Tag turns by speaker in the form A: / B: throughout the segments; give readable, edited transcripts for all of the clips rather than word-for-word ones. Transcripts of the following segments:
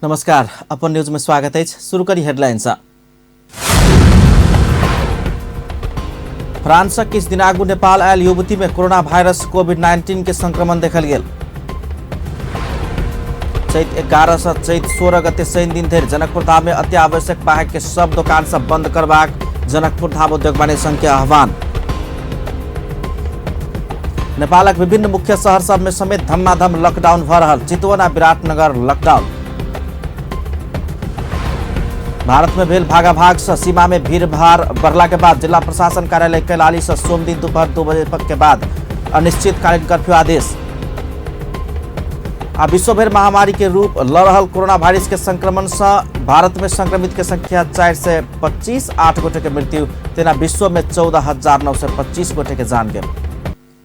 A: नमस्कार, अपन न्यूज में स्वागत है। शुरू करी हेडलाइन। फ्रांसक किछु दिन आगू नेपाल आयल युवती में कोरोना वायरस कोविड-19 के संक्रमण देखल गेल। चैत 11 से चैत 16 गते शनि दिन धरि जनकपुर धाम में अत्यावश्यक बाहेक के सब दोकान सब बंद करबाक जनकपुर धाम उद्योग वाणिज्य संघ के आह्वान। नेपालक विभिन्न मुख्य शहर सब में समेत धमाधम लॉकडाउन भ रहल। चितवन आ विराटनगर लॉकडाउन। भारत में भेल भागाभाग से सीमा में भीड़ भाड़ बढ़ला के बाद जिला प्रशासन कार्यालय कैलाली से सोम दिन दोपहर 2 बजे के बाद अनिश्चितकालीन कर्फ्यू आदेश। आ विश्वभर महामारी के रूप ल रहल कोरोना वायरस के संक्रमण से भारत में संक्रमित के संख्या 425, 8 गोटे के मृत्यु, तेना विश्व में 14,925 गोटे के जान गेल।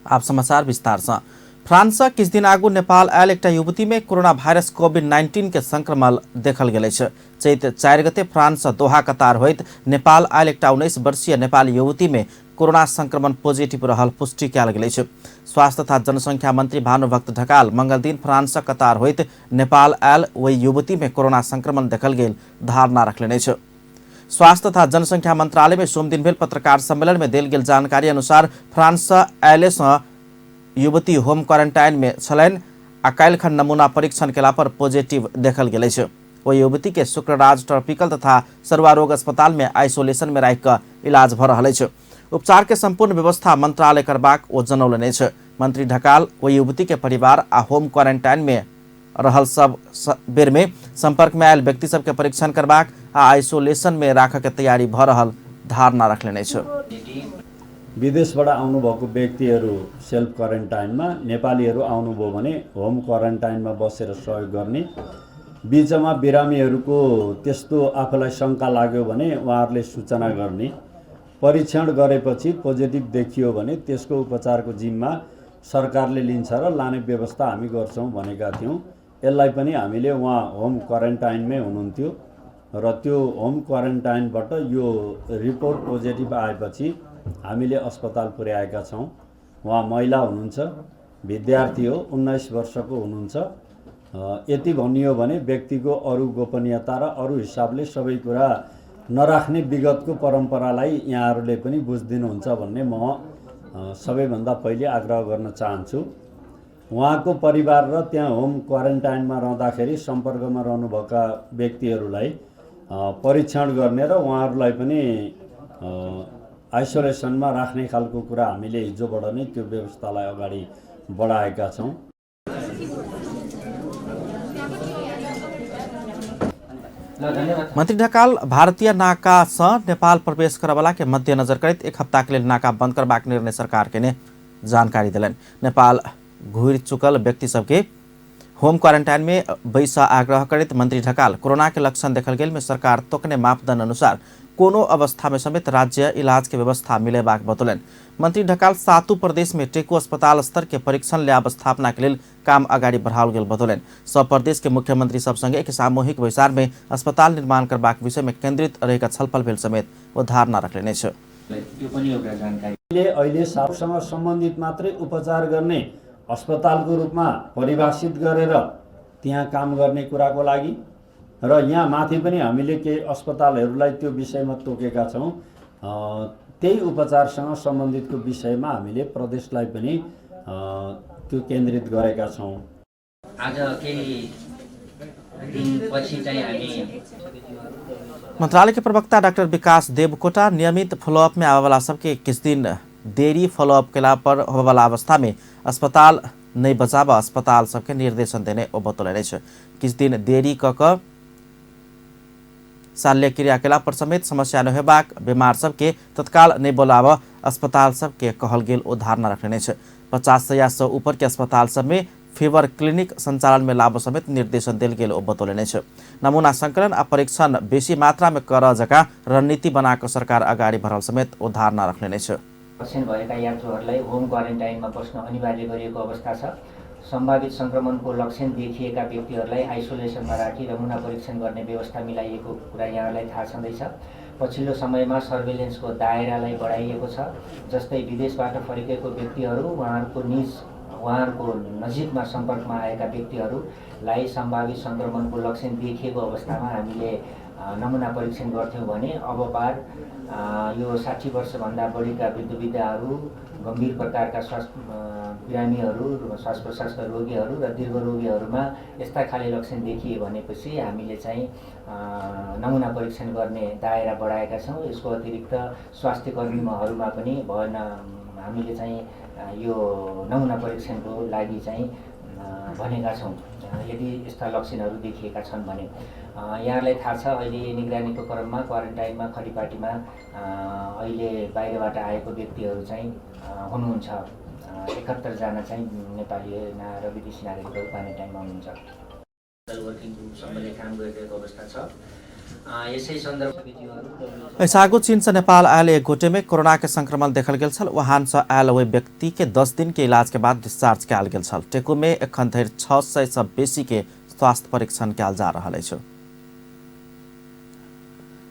A: आप समाचार विस्तार से। फ्रांस किछु दिन आगू नेपाल आयल एकटा युवती में कोरोना वायरस कोविड-19 के संक्रमण देखल गेल अछि। चैत 4 गते फ्रांस दोहा कतार होइत नेपाल आयल एकटा 19 वर्षीय नेपाली युवती में कोरोना संक्रमण पॉजिटिव रहल पुष्टि कयल गेल अछि। स्वास्थ्य तथा जनसंख्या मंत्री भानुभक्त ढकाल मंगलदिन फ्रांस कतार होइत नेपाल आयल ओहि युवती में कोरोना संक्रमण देखल गेल धारणा रखलनि अछि। स्वास्थ्य तथा जनसंख्या मंत्रालय में सोमदिन भेल पत्रकार सम्मेलन में देल गेल जानकारी अनुसार फ्रांस आयले सँ युवती होम क्वारंटाइन में छलनि आ काल्हिखन नमूना परीक्षण केला पर पॉजिटिव देखल गेल अछि। ओहि युवती के शुक्रराज ट्रॉपिकल तथा सरुआ रोग अस्पताल में आइसोलेशन में राखि कऽ इलाज भऽ रहल अछि। उपचार के संपूर्ण व्यवस्था मंत्रालय करबाक ओ जनौलनि अछि। मंत्री ढकाल ओहि युवती के परिवार आ होम क्वारंटाइन में रहल सब बेर में संपर्क में आयल व्यक्ति सबके परीक्षण करबाक आ आइसोलेशन में राखऽ के तैयारी भऽ रहल धारणा रखलनि अछि।
B: विदेशबाट आउनुभएको व्यक्तिहरू सेल्फ क्वारेन्टाइनमा, नेपालीहरू आउनुभयो भने होम क्वारेन्टाइनमा बसेर सहयोग गर्ने, बिचमा बिरामीहरूको त्यस्तो आफूलाई शङ्का लाग्यो भने उहाँहरूले सूचना गर्ने, परीक्षण गरेपछि पोजिटिभ देखियो भने त्यसको उपचारको जिम्मा सरकारले लिन्छ र लाने व्यवस्था हामी गर्छौँ भनेका थियौँ। यसलाई पनि हामीले उहाँ होम क्वारेन्टाइनमै हुनुहुन्थ्यो र त्यो होम क्वारेन्टाइनबाट यो रिपोर्ट पोजिटिभ आएपछि हामीले अस्पताल पुर्याएका छौँ। उहाँ महिला हुनुहुन्छ, विद्यार्थी हो, 19 वर्षको हुनुहुन्छ। यति भनियो भने व्यक्तिको अरू गोपनीयता र अरू हिसाबले सबै कुरा नराख्ने विगतको परम्परालाई यहाँहरूले पनि बुझिदिनुहुन्छ भन्ने म सबैभन्दा पहिले आग्रह गर्न चाहन्छु। उहाँको परिवार र त्यहाँ होम क्वारेन्टाइनमा रहँदाखेरि सम्पर्कमा रहनुभएका व्यक्तिहरूलाई परीक्षण गर्ने र उहाँहरूलाई पनि आइसोलेसनमा राख्ने खालको कुरा हामीले हिजोबाट नै त्यो व्यवस्थालाई अगाडि बढाएका छौँ।
A: मंत्री ढकाल भारतीय नाका सँ नेपाल प्रवेश करवला के मध्यनजर करैत एक हफ्ता के लेल नाका बंद करबाक निर्णय सरकार के ने जानकारी देलनि। नेपाल घुरि चुकल व्यक्ति सबके होम क्वारंटाइन में बैस आग्रह करैत मंत्री ढकाल कोरोना के लक्षण देखल गेल में सरकार तोकने मापदंड अनुसार कोनो अवस्था में समेत राज्य इलाज के व्यवस्था मिलेबाक बतौलनि। मंत्री ढकाल सातू प्रदेश में टेको अस्पताल स्तर के परीक्षण लैब स्थापना के लेल काम अगाडि बढ़ाओल गेल बतौलनि। सब प्रदेश के मुख्यमंत्री सब संगे एक सामूहिक बैसार में अस्पताल निर्माण करबाक विषय में केंद्रित रहेका छलफल भेल समेत ओ धारणा रखलनि अछि।
C: यो पनि एउटा जानकारी।
B: अहिले सापसँग सम्बन्धित मात्रै उपचार गर्ने अस्पतालको रूपमा परिभाषित गरेर त्यहाँ काम गर्ने कुराको लागि र यहाँ माथि पनि हामीले केही अस्पतालहरूलाई त्यो विषयमा तोकेका छौँ। त्यही उपचारसँग सम्बन्धितको विषयमा हामीले प्रदेशलाई पनि त्यो केन्द्रित गरेका छौँ।
C: आज केही दिनपछि चाहिँ हामी
A: मंत्रालय के प्रवक्ता डाक्टर विकास देवकोटा नियमित फॉलोअप में आवेवाला सबके किछु दिन देरी फॉलोअप केला पर होबेवाला अवस्था में अस्पताल नहीं बचाब अस्पताल सबके निर्देशन देने ओ बतौलनि अछि। किछु दिन देरी क कऽ शल्यक्रिया केला पर समेत समस्या न हेबाक बीमार सबके तत्काल नहीं बोलाब अस्पताल सबके कहल गेल ओ धारणा रखलनि अछि। 50 सय सँ ऊपर के अस्पताल सब में फीवर क्लिनिक संचालन में लाभ समेत निर्देशन देल गेल ओ बतौलनि अछि। नमूना संकलन आ परीक्षण बेसी मात्रा में करऽ जकाँ रणनीति बना कऽ सरकार अगाडि बढ़ल समेत ओ धारणा रखलनि अछि।
C: लक्षण भएका यात्रुहरूलाई होम क्वारेन्टाइनमा बस्न अनिवार्य गरिएको अवस्था छ। सम्भावित संक्रमणको लक्षण देखिएका व्यक्तिहरूलाई आइसोलेसनमा राखी नमुना परीक्षण गर्ने व्यवस्था मिलाइएको कुरा यहाँहरूलाई थाहा छँदैछ। पछिल्लो समयमा सर्वेलेन्सको दायरालाई बढाइएको छ। जस्तै विदेशबाट फर्किएको व्यक्तिहरू उहाँहरूको निज उहाँहरूको नजिकमा सम्पर्कमा आएका व्यक्तिहरूलाई सम्भावित सङ्क्रमणको लक्षण देखिएको अवस्थामा हामीले नमुना परीक्षण गर्थ्यौँ भने अब पार यो 60 वर्षभन्दा बढीका वृद्ध वृद्धाहरू, गम्भीर प्रकारका श्वास बिरामीहरू, श्वास प्रश्वासका रोगीहरू र दीर्घरोगीहरूमा यस्ता खाले लक्षण देखिए भनेपछि हामीले चाहिँ नमुना परीक्षण गर्ने दायरा बढाएका छौँ। यसको अतिरिक्त स्वास्थ्य कर्मीहरूमा पनि भएन हामीले चाहिँ यो नमुना परीक्षणको लागि चाहिँ भनेका छौँ यदि यस्ता लक्षणहरू देखिएका छन् भने। यहाँहरूलाई थाहा छ अहिले निगरानीको क्रममा क्वारेन्टाइनमा खरीपाटीमा अहिले बाहिरबाट आएको व्यक्तिहरू चाहिँ हुनुहुन्छ। 71 जना चाहिँ नेपाली र विदेशी नागरिकहरू क्वारेन्टाइनमा हुनुहुन्छ। वर्किङ ग्रुपसँगले काम गरिरहेको अवस्था छ। यसै सन्दर्भ
A: ऐसागो चीन से नेपाल आयल एक गोटे में कोरोना के संक्रमण देखल गेल छल। वुहान से आयल ओहि व्यक्ति के 10 दिन के इलाज के बाद डिस्चार्ज कयल गेल छल। टेकू में एखन धरि 600 से बेसी के स्वास्थ्य परीक्षण कयल जा रहल अछि।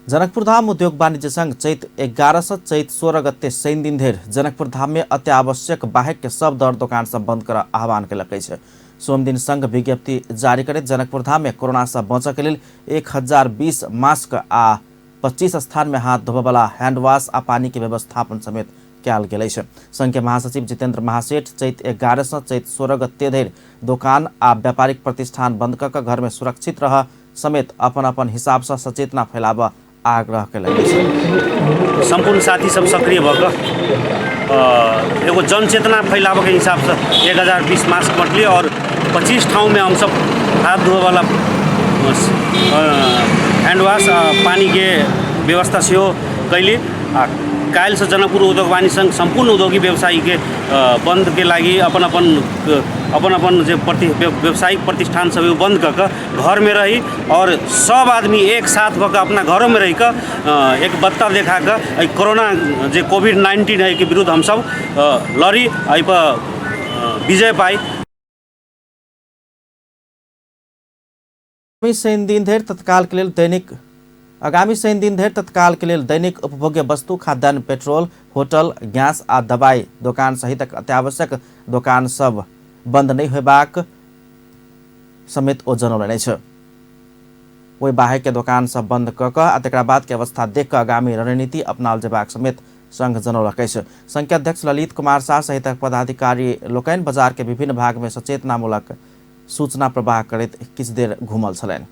A: जनकपुरधाम उद्योग वाणिज्य संघ चैत 11 से चैत 16 गते शनि दिन धरि जनकपुरधाम में अत्यावश्यक बाहेक के सब दर दोकान सब बंद कर आह्वान केलक अछि। सोमदिन संघ विज्ञप्ति जारी करैत जनकपुरधाम में कोरोना से बचय के लेल 1020 मास्क आ 25 स्थान में हाथ धोबयवला हैंडवाश आ पानी के व्यवस्थापन समेत कयल गेल अछि। संघ के महासचिव जितेंद्र महासेठ चैत 11 से चैत 16 गते धरि दोकान आ व्यापारिक प्रतिष्ठान बंद कऽ घर में सुरक्षित रह समेत अपन अपन हिसाब से सचेतना फैलाबऽ आग्रह केलक अछि।
D: सम्पूर्ण साथी सब सक्रिय भऽ कऽ एगो जनचेतना फैलाबऽके हिसाबसँ 1020 मास्क बँटलियै और 25 ठाउँमे हमसब हाथ धोअवला हैंडवाश आ पानीके व्यवस्था सेहो कैली। आ काल्हिसँ जनकपुर उद्योग वाणिज्य संघ सम्पूर्ण उद्योगी व्यवसायीके बन्दके लागि अपन अपन अपन अपन जे व्यावसायिक प्रतिष्ठान सब ओ बन्द कऽ कऽ घरमे रही और सब आदमी एक साथ भऽ कऽ अपना घरोमे रहि कऽ एक बत्ता देखा कऽ एहि कोरोना जे कोविड-19 है के विरुद्ध हमसब लड़ी, एहिपर विजय पाइ।
A: शनि दिन धरि तत्काल के लेल दैनिक आगामी शनि दिन धरि तत्काल के लेल दैनिक उपभोग्य वस्तु, खाद्यान्न, पेट्रोल, होटल, गैस आ दवाई दोकान सहितक अत्यावश्यक दोकान सब बंद नहि होयबाक समेत ओ जनौलनि अछि। ओहि बाहेक के दोकान सब बंद कऽ कऽ आ तकरा बाद के अवस्था देख कऽ आगामी रणनीति अपनाओल जेबाक समेत संघ जनौलक अछि। संघ के अध्यक्ष ललित कुमार शाह सहितक पदाधिकारी लोकनि बाजार के विभिन्न भाग में सचेतनामूलक सूचना प्रवाह करैत किछु देर घूमल छलनि।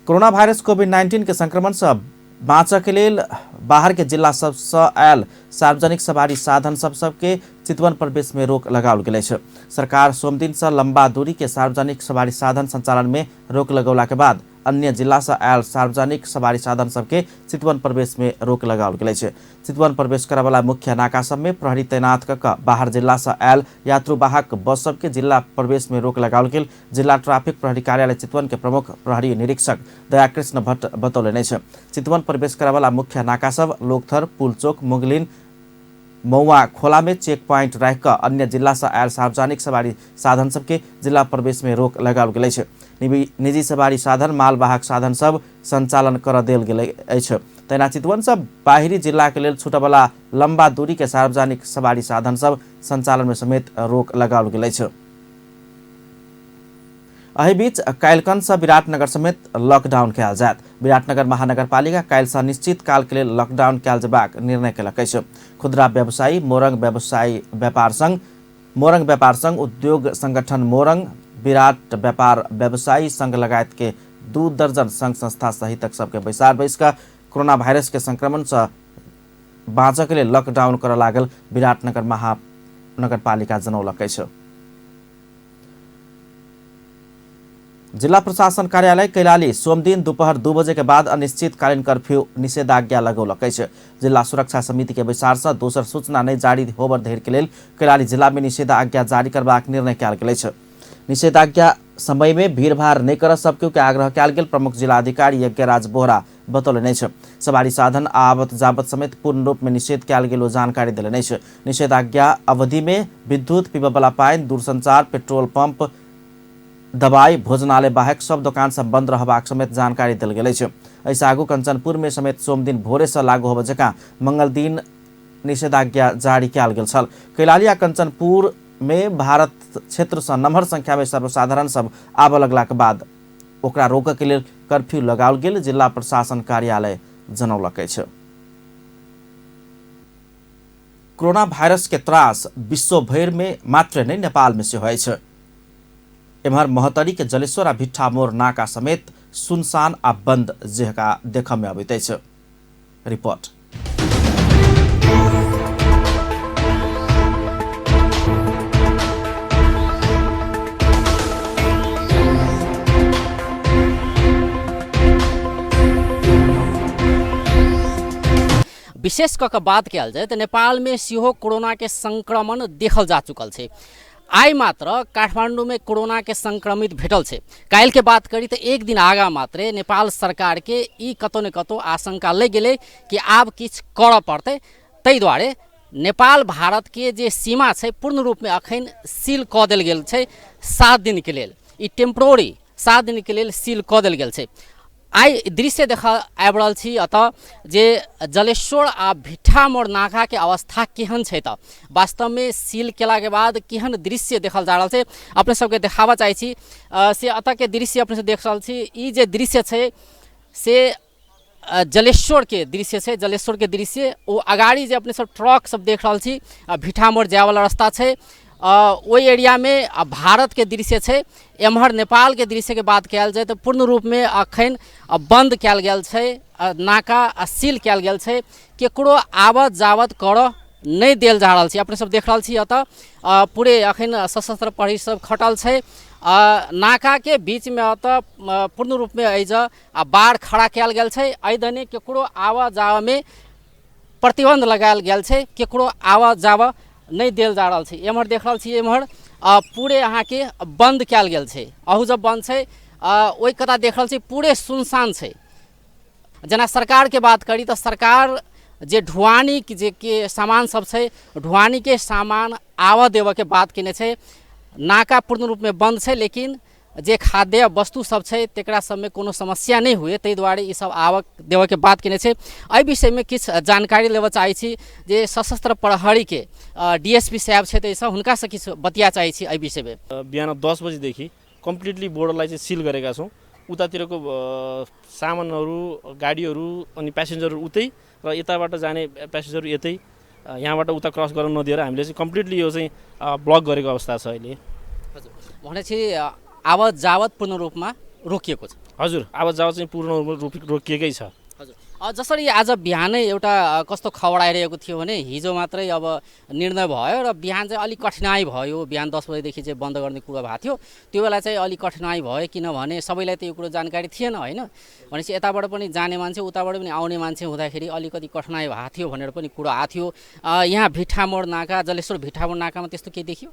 A: कोरोना वायरस कोविड-19 के संक्रमण से बाँचऽ के लेल बाहर के जिला सबसँ आयल सार्वजनिक सवारी साधन सब सबके चितवन प्रवेश में रोक लगाओल गेल अछि। सरकार सोमदिन से लंबा दूरी के सार्वजनिक सवारी साधन संचालन में रोक लगौला के बाद अन्य जिला से आयल सार्वजनिक सवारी साधन सबके चितवन प्रवेश में रोक लगाओल गेल अछि। चितवन प्रवेश करऽवला मुख्य नाका सब में प्रहरी तैनात कऽ कऽ बाहर जिला से आयल यात्रुवाहक बस सबके जिला प्रवेश में रोक लगाओल गेल जिला ट्रैफिक प्रहरी कार्यालय चितवन के प्रमुख प्रहरी निरीक्षक दयाकृष्ण भट्ट बतौलनि अछि। चितवन प्रवेश करऽवला मुख्य नाका सब लोकथर, पुलचोक, मुगलिन, मौआ खोला में चेक पॉइंट राखि कऽ अन्य जिला से आयल सार्वजनिक सवारी साधन सबके जिला प्रवेश में रोक लगाओल गेल अछि। निजी सवारी साधन, मालवाहक साधन सब संचालन करऽ देल गेल अछि। तहिना चितवन से बाहरी जिला के लेल छूटऽवला लंबा दूरी के सार्वजनिक सवारी साधन सब संचालन में समेत रोक लगाओल गेल अछि। एहि बीच काल्हिखन से विराटनगर समेत लॉकडाउन कयल जायत। विराटनगर महानगरपालिका काल्हि से निश्चित काल के लेल लॉकडाउन कयल जेबाक निर्णय केलक अछि। खुदरा व्यवसायी, मोरंग व्यवसायी व्यापार संघ, मोरंग व्यापार संघ, उद्योग संगठन मोरंग, विराट व्यापार व्यवसायी संघ लगायत के 2 दर्जन संघ संस्था सहितक सबके बैसार बैस कऽ कोरोना वायरस के संक्रमण से बाँचऽ के लेल लॉकडाउन करऽ लागल विराटनगर महानगरपालिका जनौलक अछि। जिला प्रशासन कार्यालय कैलाली सोमदिन दोपहर 2 बजे के बाद अनिश्चितकालीन कर्फ्यू निषेधाज्ञा लगौलक अछि। जिला सुरक्षा समिति के बैसार से दोसर सूचना नहि जारी होबर धरि के लेल कैलाली जिला में निषेधाज्ञा जारी करबाक निर्णय कयल गेल अछि। निषेधाज्ञा समय में भीड़भाड़ नहि करऽ सबकेओ के आग्रह कयल गेल प्रमुख जिलाधिकारी यज्ञराज बोहरा बतौलनि अछि। सवारी साधन आवत जावत समेत पूर्ण रूप में निषेध कयल गेल ओ जानकारी देलनि अछि। निषेधाज्ञा अवधि में विद्युत, पीबयवला पानि, दूरसंचार, पेट्रोल पंप, दवाई, भोजनालय बाहेक सब दोकान सब बंद रहबाक समेत जानकारी देल गेल अछि। एहिसँ आगू कंचनपुर में समेत सोमदिन भोरे से लागू होबय जकाँ मंगल दिन निषेधाज्ञा जारी कयल गेल छल। कैलाली आ कंचनपुर में भारत क्षेत्र से नमहर संख्या में सर्वसाधारण सब आबऽ लगलाक बाद ओकरा रोकऽ के लेल कर्फ्यू लगाओल गेल जिला प्रशासन कार्यालय जनौलक अछि। कोरोना वायरस के त्रास विश्व भरि में मात्र नहि नेपाल में सेहो अछि। एम्हर महोत्तरी के जलेश्वर आ भिट्ठामोड़ नाका समेत सुनसान आ बंद जेका देखऽ में अबैत अछि। रिपोर्ट।
E: विशेष कऽ के बात कयल जाय तऽ नेपालमे सेहो कोरोनाके संक्रमण देखल जा चुकल छै। आइ मात्र काठमाडौँमे कोरोनाके संक्रमित भेटल छै। काल्हिके बात करी तऽ एक दिन आगाँ मात्रे नेपाल सरकारके ई कतौ ने कतौ आशंका लागि गेलै कि आब किछु करऽ पड़तै। ताहि दुआरे नेपाल भारतके जे सीमा छै पूर्ण रूपमे अखन सील कऽ देल गेल छै 7 दिनके लेल। ई टेम्प्रोरी 7 दिनके लेल सील कऽ देल गेल छै। आइ दृश्य देखा आबि रहल छी एतऽ जे जलेश्वर आ भिट्ठामोड़ नाकाके अवस्था केहन छै, तऽ वास्तवमे सील केलाके बाद केहन दृश्य देखल जा रहल छै अपने सबके देखाबऽ चाहै छी। से एतऽके दृश्य अपने सब देख रहल छी। ई जे दृश्य छै से जलेश्वरके दृश्य छै। जलेश्वरके दृश्य ओ अगाडि जे अपने सब ट्रक सब देख रहल छी भिट्ठामोड़ जायवला रास्ता छै, ओहि एरियामे भारतके दृश्य छै। एम्हर नेपालके दृश्यके बात कयल जाय तऽ पूर्ण रूपमे अखन बन्द कयल गेल छै, नाका सील कयल गेल छै, केकरो आवत जावत करऽ नहि देल जा रहल छै। अपने सब देख रहल छी एतऽ पूरे अखन सशस्त्र प्रहरी सब खटल छै। नाकाके बीचमे एतऽ पूर्ण रूपमे एहि आ बाड़ खड़ा कयल गेल छै। एहि दने केकरो आबऽ जाबऽमे प्रतिबन्ध लगायल गेल छै, केकरो आबऽ जाबऽ नहि देल जा रहल छै। एम्हर देख रहल छी एम्हर पूरे अहाँके बन्द कयल गेल छै। अहू जब बन्द छै ओहि कता देख रहल छी पूरे सुनसान छै। जेना सरकारके बात करी तऽ सरकार जे ढुआनी जे के सामान सब छै ढुआनीके सामान आबऽ देबऽके बात केने छै। नाका पूर्ण रूपमे बन्द छै, लेकिन जे खाद्य वस्तु सब छै तकरा सबमे कोनो समस्या नहि हुए ताहि दुआरे ई सब आवक देबऽके बात केने छै। एहि विषयमे किछु जानकारी लेबऽ चाहै छी जे सशस्त्र प्रहरीके डीएसपी साहब छथि, एहिसँ हुनकासँ किछु बतिया चाहै छी एहि विषयमे।
F: बिहान 10 बजीदेखि कम्प्लिटली बोर्डरलाई चाहिँ सिल गरेका छौँ। उतातिरको सामानहरू, गाडीहरू अनि प्यासेन्जरहरू उतै र यताबाट जाने प्यासेन्जरहरू यतै, यहाँबाट उता क्रस गर्न नदिएर हामीले चाहिँ कम्प्लिटली यो चाहिँ ब्लक गरेको अवस्था छ अहिले।
E: हजुर, भनेपछि आवत जावत पूर्ण रूपमा रोकिएको छ?
F: हजुर, आवत जावत चाहिँ पूर्ण रूपमा रोकिएकै छ।
E: हजुर, जसरी आज बिहानै एउटा कस्तो खबर आइरहेको थियो भने हिजो मात्रै अब निर्णय भयो र बिहान चाहिँ अलिक कठिनाइ भयो। बिहान 10 बजीदेखि चाहिँ बन्द गर्ने कुरा भएको थियो, त्यो बेला चाहिँ अलिक कठिनाइ भयो किनभने सबैलाई त यो कुरो जानकारी थिएन होइन। भनेपछि यताबाट पनि जाने मान्छे उताबाट पनि आउने मान्छे हुँदाखेरि अलिकति कठिनाइ भएको थियो भनेर पनि कुरो आएको थियो। यहाँ भिट्ठामोड नाका, जलेश्वर भिट्ठामोड नाकामा त्यस्तो केही देखियो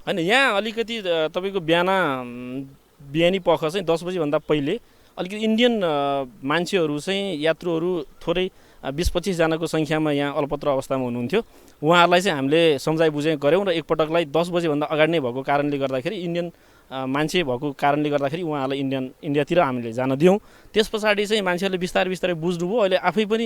F: होइन? यहाँ अलिकति तपाईँको बिहानी पख चाहिँ 10 बजीभन्दा पहिले अलिकति इन्डियन मान्छेहरू चाहिँ यात्रुहरू थोरै 20-25 जनाको सङ्ख्यामा यहाँ अलपत्र अवस्थामा हुनुहुन्थ्यो। उहाँहरूलाई चाहिँ हामीले सम्झाइ बुझाइ गऱ्यौँ र एकपटकलाई 10 बजीभन्दा अगाडि नै भएको कारणले गर्दाखेरि, इन्डियन मान्छे भएको कारणले गर्दाखेरि उहाँहरूलाई इन्डियातिर हामीले जान दियौँ। त्यस पछाडि चाहिँ मान्छेहरूले बिस्तारै बिस्तारै बुझ्नुभयो। अहिले आफै पनि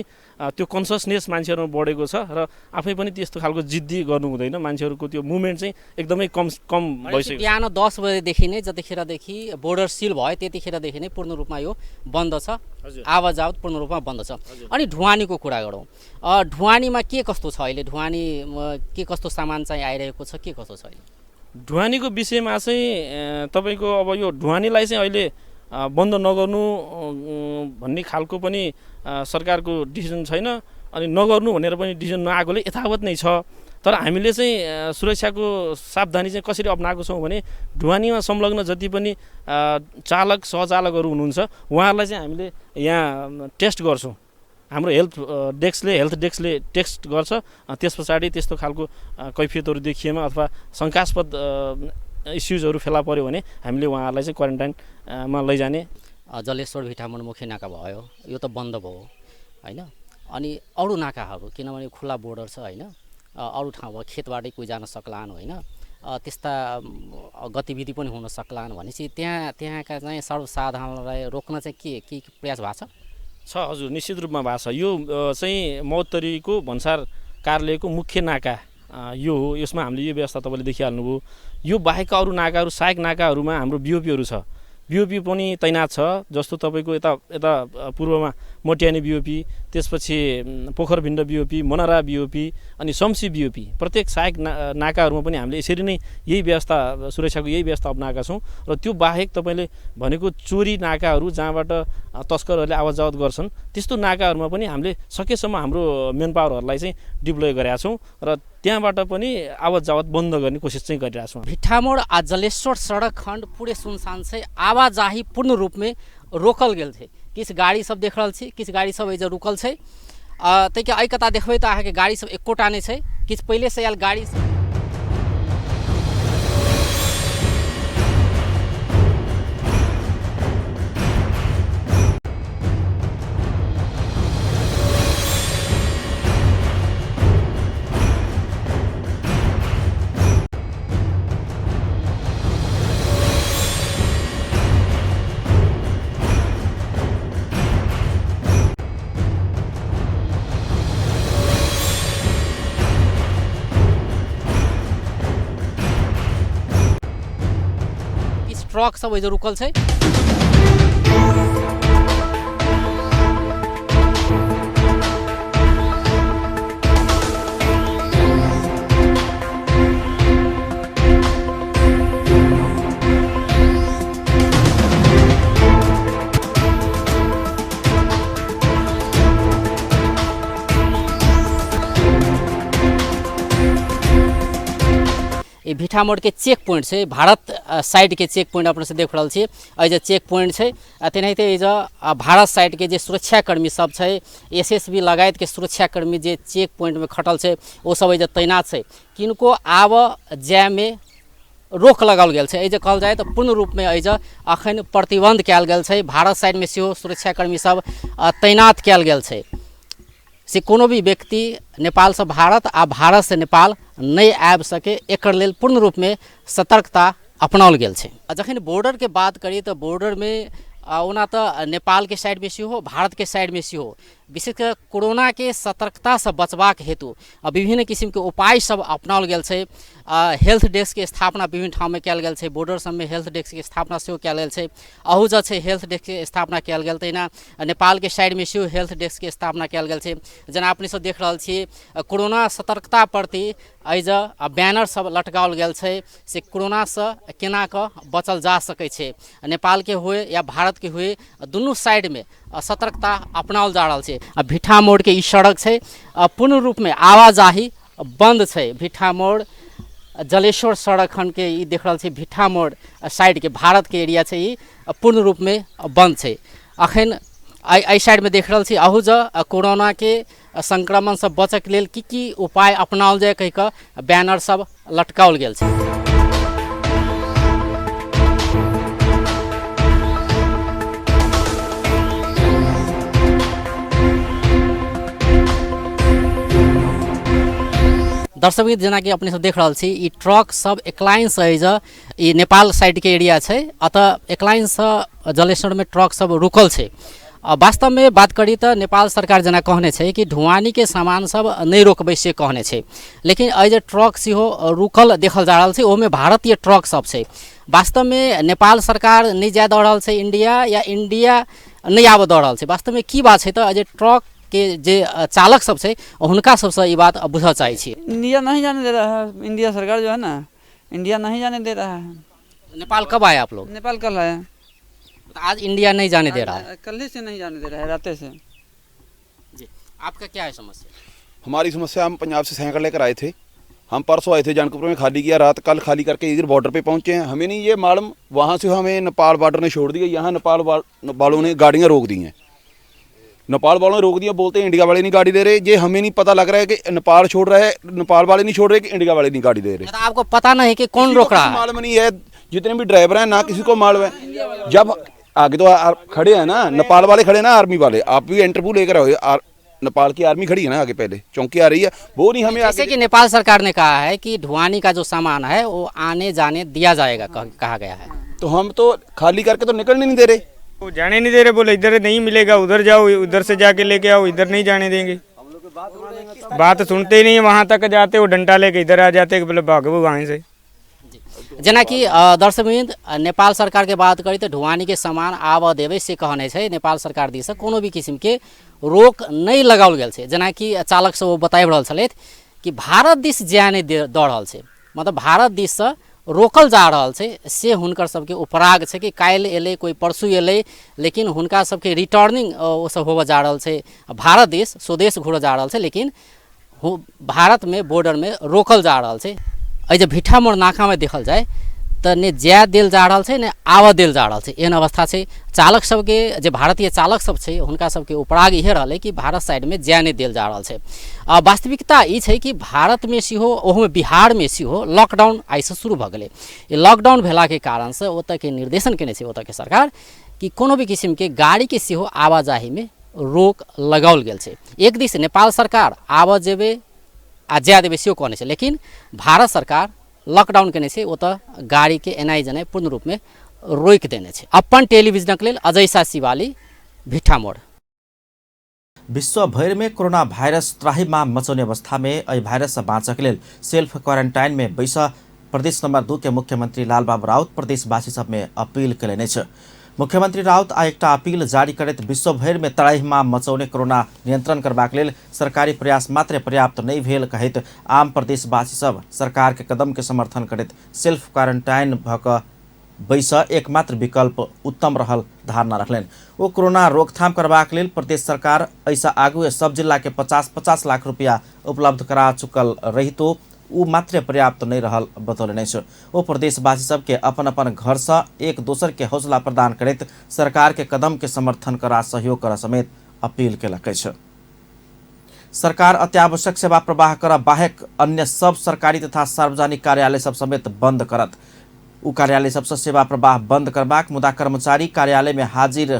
F: त्यो कन्सियसनेस मान्छेहरूमा बढेको छ र आफै पनि त्यस्तो खालको जिद्दी गर्नु हुँदैन। मान्छेहरूको त्यो मुभमेन्ट चाहिँ एकदमै कम कम भइसक्यो।
E: बिहान 10 बजेदेखि नै जतिखेरदेखि बोर्डर सिल भयो त्यतिखेरदेखि नै पूर्ण रूपमा यो बन्द छ, आवाज जावत पूर्ण रूपमा बन्द छ। अनि ढुवानीको कुरा गरौँ, ढुवानीमा के कस्तो छ अहिले? ढुवानी के कस्तो सामान चाहिँ आइरहेको छ, के कस्तो छ अहिले?
F: ढुवानीको विषयमा चाहिँ तपाईँको अब यो ढुवानीलाई चाहिँ अहिले बन्द नगर्नु भन्ने खालको पनि सरकारको डिसिजन छैन अनि नगर्नु भनेर पनि डिसिजन नआएकोले यथावत नै छ। तर हामीले चाहिँ सुरक्षाको सावधानी चाहिँ कसरी अप्नाएको छौँ भने ढुवानीमा संलग्न जति पनि चालक सहचालकहरू हुनुहुन्छ उहाँहरूलाई चाहिँ हामीले यहाँ टेस्ट गर्छौँ। हाम्रो हेल्थ डेस्कले टेस्ट गर्छ। त्यस पछाडि त्यस्तो खालको कैफियतहरू देखिएमा अथवा शङ्कास्पद इस्युजहरू फेला पऱ्यो भने हामीले उहाँहरूलाई चाहिँ क्वारेन्टाइनमा लैजाने।
E: जलेश्वर भिट्ठामोड मुख्य नाका भयो, यो त बन्द भयो होइन। अनि अरू नाकाहरू किनभने खुल्ला बोर्डर छ होइन, अरू ठाउँ खेतबाटै कोही जान सक्लान् होइन, त्यस्ता गतिविधि पनि हुन सक्लान् भनेपछि त्यहाँका चाहिँ सर्वसाधारणलाई रोक्न चाहिँ के के प्रयास भएको छ?
F: छ, हजुर, निश्चित रूपमा भएको छ। यो चाहिँ महोत्तरीको भन्सार कार्यालयको मुख्य नाका यो हो। यसमा हामीले यो व्यवस्था तपाईँले देखिहाल्नुभयो। यो बाहेकका अरू नाकाहरू, सहायक नाकाहरूमा हाम्रो बिओपीहरू छ, बिओपी पनि तैनात छ। जस्तो तपाईँको यता यता पूर्वमा मटियानी बिओपी, त्यसपछि पोखरभिण्ड बिओपी, मनरा बिओपी अनि सम्सी बिओपी, प्रत्येक सहायक नाकाहरूमा पनि हामीले यसरी नै यही व्यवस्था, सुरक्षाको यही व्यवस्था अप्नाएका छौँ। र त्यो बाहेक तपाईँले भनेको चोरी नाकाहरू जहाँबाट तस्करहरूले आवत जावत गर्छन् त्यस्तो नाकाहरूमा पनि हामीले सकेसम्म हाम्रो मेन पावरहरूलाई चाहिँ डिप्लोय गरेका छौँ र त्यहाँबाट पनि आवत जावत बन्द गर्ने कोसिस चाहिँ गरिरहेका छौँ।
E: भिट्ठामोड आ जलेश्वर सड़क खंड पूरे सुनसान छै, आवाजाही पूर्ण रूपमे रोकल गेल छै। किछु गाड़ी सब देख रहल छी, किछु गाड़ी सब एहिजे रुकल छै। ताहिके एहि कता देखबै तऽ अहाँके गाड़ी सब एकोटा नहि छै। किछु पहिलेसँ आयल गाड़ी ट्रक सब एहिजे रुकल छै। ई भिठामोड़ के चेक पॉइंट छै, भारत साइड के चेक पॉइंट अपने से देख रहल छी। एहि जे चेक पॉइंट छै तेनाहिते एहि जे भारत साइड के जे सुरक्षाकर्मी सब छै, एसएसबी लगायत के सुरक्षाकर्मी जे चेक पॉइंट में खटल छै ओ सब एहि जे तैनात छै। किनको आबऽ जायमे रोक लगाओल गेल छै। एहि जे कहल जाय तऽ पूर्ण रूपमे एहि जे अखन प्रतिबंध कयल गेल छै। भारत साइडमे सेहो सुरक्षाकर्मी सब तैनात कयल गेल छै से कोनो भी व्यक्ति नेपालसँ भारत आ भारतसँ नेपाल नहि आबि सके, एकर लेल पूर्ण रूपमे सतर्कता अपनाओल गेल छै। आ जखन बॉर्डरके बात करी तऽ बॉर्डरमे ओना तऽ नेपालके साइडमे सेहो भारतके साइडमे सेहो विशेष कऽ कोरोनाके सतर्कतासँ बचबाक हेतु विभिन्न किसिमके उपाय सब अपनाओल गेल छै। हेल्थ डेस्कके स्थापना विभिन्न ठाममे कयल गेल छै। बॉर्डर सबमे हेल्थ डेस्कके स्थापना सेहो कयल गेल छै। अहू जे छै हेल्थ डेस्कके स्थापना कयल गेल, तहिना नेपालके साइडमे सेहो हेल्थ डेस्कके स्थापना कयल गेल छै। जेना अपने सब देख रहल छी कोरोना सतर्कता प्रति एहि जे बैनर सब लटकाओल गेल छै से कोरोनासँ केना कऽ बचल जा सकै छै। नेपालके हुए या भारतके हुए दुनू साइडमे सतर्कता अपनाओल जा रहल छै। आ भिट्ठा मोड़के ई सड़क छै, पूर्ण रूपमे आवाजाही बन्द छै। भिट्ठा मोड़ जलेश्वर सड़क खंडके ई देख रहल छी, भिट्ठा मोड़ साइडके भारतके एरिया छै, ई पूर्ण रूपमे बन्द छै। अखन एहि साइडमे देख रहल छी अहू जे कोरोनाके संक्रमणसँ बचैके लेल की की उपाय अपनाओल जाय कहि कऽ बैनर सब लटकाओल गेल छै। दर्शक जेनाकि अपने सब देख रहल छी ई ट्रक सब एकलाइनसँ एहि ई नेपाल साइडके एरिया छै, अतः एकलाइनसँ जलेश्वरमे ट्रक सब रुकल छै। वास्तवमे बात करी तऽ नेपाल सरकार जेना कहने छै कि ढुवानीके सामान सब नहि रोकबै से कहने छै, लेकिन एहि जे ट्रक सेहो रुकल देखल जा रहल छै ओहिमे भारतीय ट्रक सब छै। वास्तवमे नेपाल सरकार नहि जाय दऽ रहल छै इंडिया या इंडिया नहि आबऽ दऽ रहल छै। वास्तवमे की बात छै तऽ जे ट्रक के जे चालक सब छै हुनका सबसँ ई बात बुझऽ चाहै छी।
G: इंडिया नहीं जाने दे रहा है, इंडिया सरकार जो है ना इंडिया नहीं जाने दे रहा है।
E: नेपाल कब आए आप लोग?
G: नेपाल कल आए।
E: तो आज इंडिया नहीं जाने दे रहा है?
G: कल ही से नहीं जाने दे रहा है, रात से।
E: जी आपका क्या है समस्या?
H: हमारी समस्या, हम पंजाब से साइकिल लेकर आए थे, हम परसों आए थे, जनकपुर में खाली किया, रात कल खाली करके इधर बॉर्डर पे पहुंचे हैं। हमें नहीं ये मालूम, वहाँ से हमें नेपाल बॉर्डर ने छोड़ दिया, यहाँ नेपाल वालों ने गाड़ियाँ रोक दी हैं। नेपाल वालों ने रोक दिया, बोलते हैं इंडिया वाले नहीं गाड़ी दे रहे। ये हमें नहीं पता लग रहा है कि नेपाल छोड़ रहा है, नेपाल वाले नहीं छोड़ रहे कि इंडिया वाले नहीं गाड़ी दे रहे।
E: तो आपको पता नहीं कि कौन रोक रहा है?
H: मालूम नहीं है, जितने भी ड्राइवर हैं ना किसी को मालूम है। जब आगे तो खड़े हैं ना नेपाल वाले खड़े हैं ना आर्मी वाले, आप भी इंटरव्यू लेकर आओ, नेपाल की आर्मी खड़ी है ना आगे, पहले चौकी आ रही है, वो नहीं हमें।
E: जैसे कि नेपाल सरकार ने कहा है कि ढुवानी का जो सामान है वो आने जाने दिया जाएगा कहा गया है,
H: तो हम तो खाली करके तो निकलने नहीं दे रहे,
I: वो जाने नहीं दे रहे, बोले इधर नहीं मिलेगा, उधर जाओ, उधर से जाके लेके आओ, इधर नहीं जाने देंगे। बात सुनते ही नहीं, वहाँ तक जाते वो डंडा लेके इधर आ जाते कि बोले भागो वहीं से।
E: जेनाकि दर्शकवृन्द, नेपाल सरकार के बात करी तऽ ढुवानी के सामान आबऽ देबै से कहने छै। नेपाल सरकार दिससँ कोनो भी किसिमके रोक नहि लगाओल गेल छै। जेनाकि चालक सब ओ बताबि रहल छलथि कि भारत दिस जाय नहि दऽ रहल छै, मतलब भारत दिससँ रोकल जा रहल छै। से हुनकर सबके उपराग छै कि काल्हि एलै कोइ, परसू एलै, लेकिन हुनका सबके रिटर्निंग ओ सब होबऽ जा रहल छै, भारत दिस स्वदेश घुरऽ जा रहल छै, लेकिन भारतमे बॉर्डरमे रोकल जा रहल छै। एहि जे भिट्ठा मोड़ नाकामे देखल जाय तऽ ने जाय देल जा रहल छै ने आबऽ देल जा रहल छै, एहन अवस्था छै। चालक सबके जे भारतीय चालक सब छै हुनका सबके उपराग इहे रहलै कि भारत साइडमे जाय नहि देल जा रहल छै। आ वास्तविकता ई छै कि भारतमे सेहो, ओहोमे बिहारमे सेहो लॉकडाउन आइसँ शुरू भऽ गेलै। ई लॉकडाउन भेलाके कारणसँ ओतऽके निर्देशन केने छै ओतऽके सरकार कि कोनो भी किसिमके गाड़ीके सेहो आवाजाहीमे रोक लगाओल गेल छै। एक दिस नेपाल सरकार आबऽ जेबै आ जाय देबै सेहो कहने छै, लेकिन भारत सरकार लॉकडाउन केने छै, ओतऽ गाड़ीके एनाइ जेनाइ पूर्ण रूपमे रोकि देने छै। अपन टेलीविजनक लेल अजय शाह शिवाली, भिट्ठा मोड़।
A: विश्व भरिमे कोरोना भाइरस त्राहिमाम मचौने अवस्थामे एहि भाइरससँ बाँचऽके लेल सेल्फ क्वारेन्टाइनमे बैस प्रदेश नम्बर 2 के मुख्यमंत्री लालबाबू राउत प्रदेशवासी सबमे अपील कयलनि अछि। मुख्यमंत्री राउत आइ एकटा अपील जारी करैत विश्व भरिमे त्राहिमाम मचौने कोरोना नियंत्रण करबाक लेल सरकारी प्रयास मात्र पर्याप्त नहि भेल कहैत आम प्रदेशवासी सब सरकार के कदम के समर्थन करैत सेल्फ क्वारेन्टाइन भऽ कऽ बैस एकमात्र विकल्प उत्तम रहल धारणा रखलनि। ओ कोरोना रोकथाम करबाक लेल प्रदेश सरकार एहिसँ आगू सब जिला के 50-50 लाख रुपया उपलब्ध करा चुकल रहितो उ मात्र पर्याप्त नहि रहल बतौलनि अछि। ओ प्रदेशवासी सबके अपन अपन घरसँ एक दोसर के हौसला प्रदान करैत सरकार के कदम के समर्थन करा सहयोग करऽ समेत अपील केलक अछि। सरकार अत्यावश्यक सेवा प्रवाह करऽ बाहेक अन्य सब सरकारी तथा सार्वजनिक कार्यालय सब समेत बंद करत। उ कार्यालय सबसँ सेवा प्रवाह बंद करबाक मुदा कर्मचारी कार्यालय में हाजिर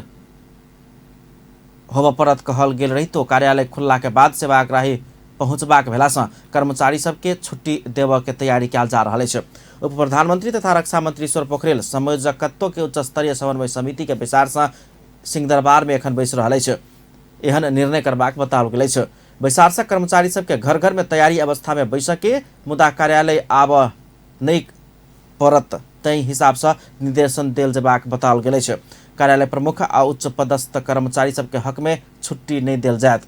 A: होबऽ पड़त कहल गेल रहितो कार्यालय खुलला के बाद सेवाग्राही पहुँचबाक भेलासँ कर्मचारी सबके छुट्टी देबऽ के तैयारी कयल जा रहल अछि। उप प्रधानमंत्री तथा रक्षा मंत्री ईश्वर पोखरेल संयोजकत्व के उच्च स्तरीय समन्वय समिति के बैसारसँ सिंहदरबार में एखन बैसि रहल अछि। एहन निर्णय करबाक बताओल गेल अछि। बैसारसँ कर्मचारी सबके घर घर में तैयारी अवस्था में बैसऽ के मुदा कार्यालय आबऽ नहि पड़त तै हिसाबसँ निर्देशन देल जेबाक बताओल गेल अछि। कार्यालय प्रमुख आ उच्च पदस्थ कर्मचारी सबके हक में छुट्टी नहि देल जायत।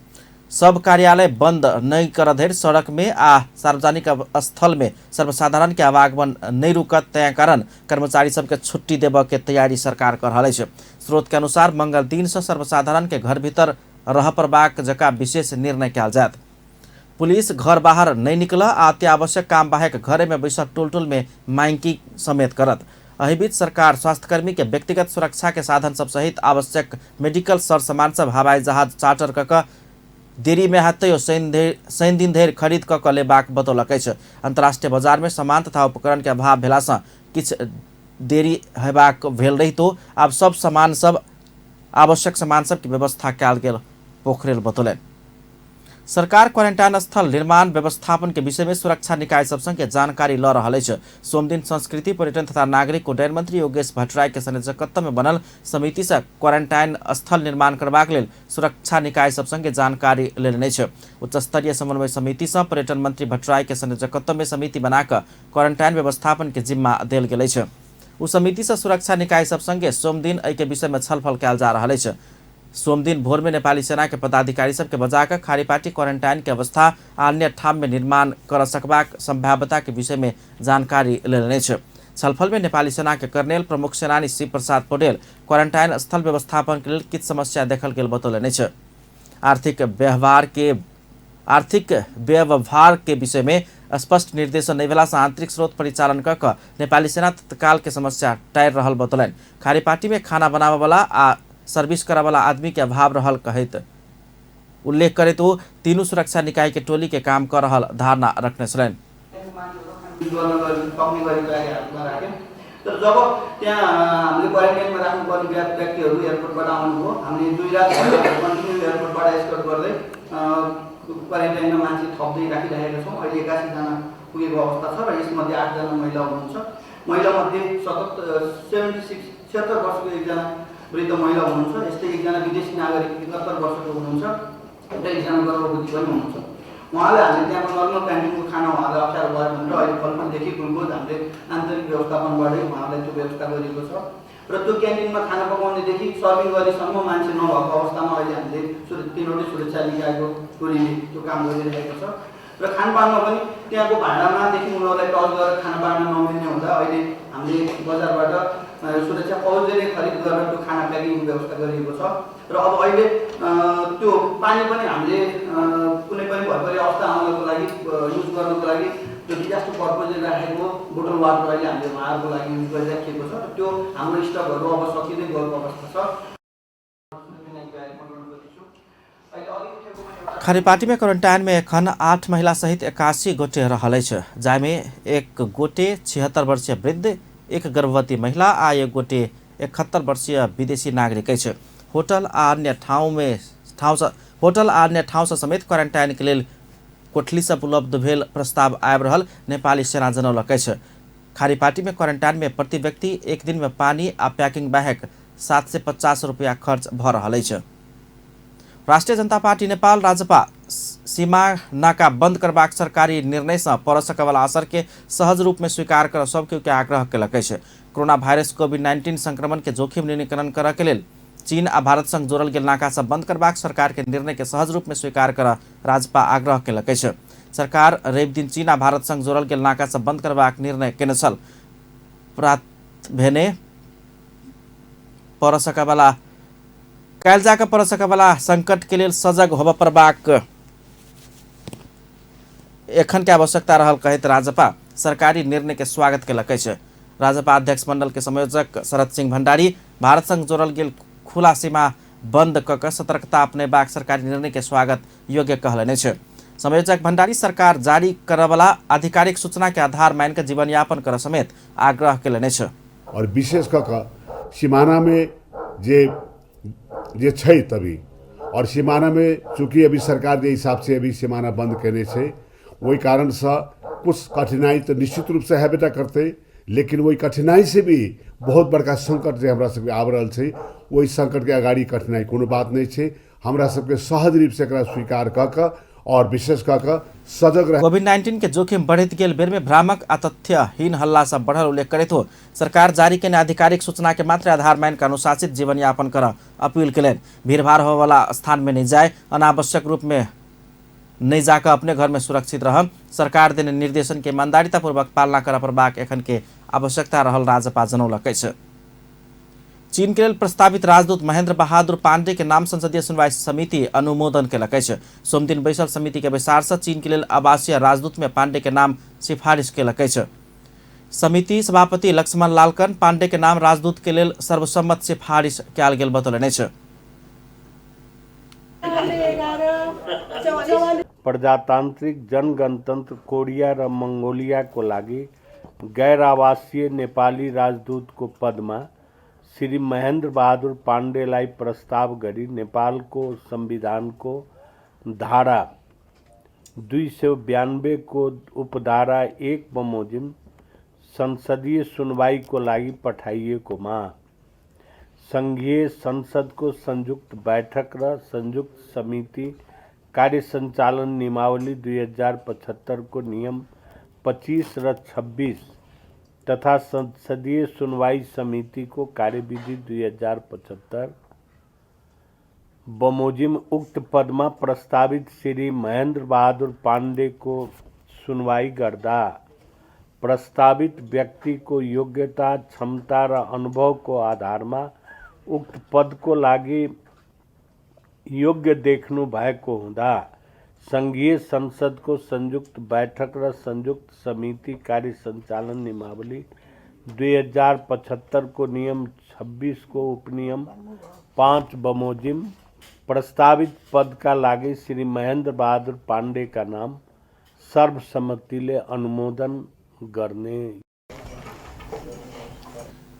A: सब कार्यालय बंद नहि करऽ धरि सड़क में आ सार्वजनिक स्थल में सर्वसाधारण के आवागमन नहि रुकत, तै कारण कर्मचारी सबके छुट्टी देबऽ के तैयारी सरकार कर रहल अछि। स्रोत के अनुसार मंगल दिन से सर्वसाधारण के घर भीतर रह पड़बाक जकाँ विशेष निर्णय कयल जायत। पुलिस घर बाहर नहि निकल आ अत्यावश्यक काम बाहेक घरे में बैसल टोल टोल में माइकिंग समेत करत। एहि बीच सरकार स्वास्थ्यकर्मी के व्यक्तिगत सुरक्षा के साधन सब सहित आवश्यक मेडिकल सर सामान सब हवाई जहाज चार्टर कऽ देरी में हैत तैयो शनि दिन धरि खरीद कऽ लेबाक बतौलक अछि। अंतर्राष्ट्रीय बाजार में सामान तथा उपकरण के अभाव भेलासँ किछु देरी हेबाक भेल रहितो आब सब सामान सब आवश्यक सामान सब के व्यवस्था कयल गेल पोखरेल बतौलनि। सरकार क्वारेंटाइन स्थल निर्माण व्यवस्थापन के विषय में सुरक्षा निकाय सब संगे जानकारी ल रहल अछि। सोमदिन संस्कृति पर्यटन तथा नागरिक उड्डयन मंत्री योगेश भट्टराई के संयोजकत्व में बनल समिति से क्वारेंटाइन स्थल निर्माण करबाक लेल सुरक्षा निकाय सब संगे जानकारी लेलनि अछि। उच्च स्तरीय समन्वय समिति से पर्यटन मंत्री भट्टराई के संयोजकत्व में समिति बनाकर क्वारेंटाइन व्यवस्थापन के जिम्मा देल गेल अछि। ओ समिति से सुरक्षा निकाय सब संगे सोमदिन एहि के विषय में छलफल कयल जा रहल अछि। सोमदिन भोर में नेपाली सेना के पदाधिकारी सबके बजाकर खारीपाटी क्वारेंटाइन के अवस्था आ अन्य ठाम में निर्माण कर सकबाक संभाव्यता के विषय में जानकारी लेलनि अछि। छलफल में नेपाली सेना के कर्नेल प्रमुख सेनानी शिव प्रसाद पौडेल क्वारेंटाइन स्थल व्यवस्थापन के लेल किछु समस्या देखल गेल बतौलनि अछि। आर्थिक व्यवहार के विषय में स्पष्ट निर्देशन नहि भेलासँ आंतरिक स्रोत परिचालन कऽ कऽ नेपाली सेना तत्काल के समस्या टारि रहल बतौलनि। खारीपाटी में खाना बनाबऽ वाला आ सर्विस करऽ वाला आदमी के अभाव रहल कहैत उल्लेख करैत ओ तीनू सुरक्षा निकाय के टोली के काम कर रहल धारणा रखने छलनि।
J: तर जब त्यहाँ हामीले क्वारेन्टाइनमा राख्नुपर्ने व्यक्तिहरू एयरपोर्टबाट आउनुभयो, हामीले 2 रात कन्टिन्यू एयरपोर्टबाट एस्कर्ट गर्दै क्वारेन्टाइनमा मान्छे थप्दै राखिरहेका छौँ। अहिले 81 जना पुगेको अवस्था छ र यसमध्ये 8 जना महिला हुनुहुन्छ। महिलामध्ये 76 वर्षको एकजना वृद्ध महिला हुनुहुन्छ, यस्तै एकजना विदेशी नागरिक 71 वर्षको हुनुहुन्छ र एकजना गर्भवती पनि हुनुहुन्छ। उहाँलाई हामीले त्यहाँको नर्मल क्यान्टिनको खाना उहाँलाई अप्ठ्यारो भयो भनेर अहिले फलफुलदेखि ग्लुकोज हामीले आन्तरिक व्यवस्थापनबाटै उहाँलाई त्यो व्यवस्था गरिएको छ र त्यो क्यान्टिनमा खाना पकाउनेदेखि सर्भिङ गरेसम्म मान्छे नभएको अवस्थामा अहिले हामीले 3वटै सुरक्षा निकायको टोलीले त्यो काम गरिरहेको छ। र खानपानमा पनि त्यहाँको भाँडामादेखि उनीहरूलाई टच गरेर खाना बाँड्न नमिल्ने हुँदा अहिले हामीले बजारबाट सुरक्षा फौजले नै खरिद गरेर त्यो खाना प्याकिङ व्यवस्था गरिएको छ। र अब अहिले त्यो पानी पनि हामीले कुनै पनि भरपरी अवस्था आउनको लागि युज गर्नको लागि त्यो डिजास्टर पर्पजले राखेको बोटल वाटर अहिले हामीले उहाँहरूको लागि युज गरिराखिएको छ। त्यो हाम्रो स्टकहरू अब सकिँदै गएको अवस्था छ।
A: खरीपाटी में क्वारंटाइन में एखन 8 महिला सहित 81 गोटे रहल अछि, जाहिमे 1 गोटे 76 वर्षीय वृद्ध, 1 गर्भवती महिला आ 1 गोटे 71 वर्षीय विदेशी नागरिक अछि। होटल आ अन्य ठाउँ सँ समेत क्वारंटाइन के लेल कोठली सब उपलब्ध भेल प्रस्ताव आबि रहल नेपाली सेना जनौलक अछि। खारीपाटी में क्वारंटाइन में प्रति व्यक्ति एक दिन में पानी आ पैकिंग बाहेक 750 रुपया खर्च भ रहल अछि। राष्ट्रिय जनता पार्टी नेपाल राजपा सीमा नाका बंद करबाक सरकारी निर्णय से पड़ सकयवला असर के सहज रूप में स्वीकार कर सब केओ के आग्रह केलक अछि। कोरोना वायरस कोविड-19 संक्रमण के जोखिम न्यूनीकरण करय के लेल चीन आ भारत संग जोड़ल गेल नाका सब बंद करबाक सरकार के निर्णय के सहज रूप में स्वीकार कर राजपा आग्रह केलक अछि। सरकार रवि दिन चीन आ भारत संग जोड़ल गेल नाका सब बंद करबाक निर्णय केने छल। प्रात भेने पड़ सकयवला काल्हि जाकर पड़ सकयवला संकट के लेल सजग होबय पड़बाक एखन के आवश्यकता रहल कहैत राजपा सरकारी निर्णय के स्वागत केलक अछि। राजपा अध्यक्ष मंडल के संयोजक शरद सिंह भंडारी भारत संग जोड़ल गेल खुला सीमा बंद क के सतर्कता अपनेबाक सरकारी निर्णय के स्वागत योग्य कहलनि अछि। संयोजक भंडारी सरकार जारी करयवला आधिकारिक सूचना के आधार मानि के जीवनयापन करय समेत आग्रह केलनि अछि।
K: और विशेष क के सीमाना में जे छै तभी और सीमाना में चूँकि अभी सरकार के हिसाब से अभी सीमाना बंद केने छै, ओहि कारण से कुछ कठिनाई तो निश्चित रूप से हेबेटा करतै, लेकिन वही कठिनाई से भी बहुत बड़का संकट जे हमरा सबके आबि रहल छै, ओहि संकट के अगाडि कठिनाई कोनो बात नहीं छै। हमरा सबके सहज रूप से एकरा स्वीकार कऽ के और विशेष कऽ के सजग रह।
A: कोविड-19 के जोखिम बढ़ैत गेल बेर में भ्रामक आ तथ्यहीन हल्ला सब बढ़ल उल्लेख करैत हो सरकार जारी केने आधिकारिक सूचना के मात्र आधार मानि के अनुशासित जीवनयापन कर अपील केलनि। भीड़भाड़ होयवला स्थान में नहीं जाए, अनावश्यक रूप में नहीं जाकर अपने घर में सुरक्षित रह, सरकार देने निर्देशन के ईमानदारितापूर्वक पालना करय पड़बाक एखन के आवश्यकता रहल राजपा जनौलक अछि। चीन के लेल प्रस्तावित राजदूत महेंद्र बहादुर पांडे के नाम संसदीय सुनवाई समिति अनुमोदन केलक अछि। सोमदिन बैसल समिति के बैसार से चीन के लेल आवासीय राजदूत में पांडे के नाम सिफारिश केलक अछि। समिति सभापति लक्ष्मण लालकन पांडे के नाम राजदूत के लेल सर्वसम्मत सिफारिश कयल गेल बतौलनि अछि।
L: प्रजातान्त्रिक जनगणतन्त्र कोरिया र मङ्गोलियाको लागि गैर आवासीय नेपाली राजदूतको पदमा श्री महेन्द्र बहादुर पाण्डेलाई प्रस्ताव गरी नेपालको संविधानको धारा 292 को उपधारा 1 बमोजिम संसदीय सुनवाईको लागि पठाइएकोमा संघीय संसदको संयुक्त बैठक र संयुक्त समिति कार्य सञ्चालन नियमावली 2075 को नियम 25 र 26 तथा संसदीय सुनवाई समिति को कार्यविधि 2075 बमोजिम उक्त पदमा प्रस्तावित श्री महेन्द्र बहादुर पाण्डे को सुनवाई गर्दा प्रस्तावित व्यक्ति को योग्यता, क्षमता र अनुभव को आधारमा उक्त पद को लागि योग्य देख्नु भएको हुँदा संघीय संसदको संयुक्त बैठक र संयुक्त समिति कार्य सञ्चालन नियमावली 2075 को नियम 26 को उपनियम 5 बमोजिम प्रस्तावित पदका लागि श्री महेन्द्र बहादुर पाण्डेका नाम सर्वसम्मतिले अनुमोदन गर्ने।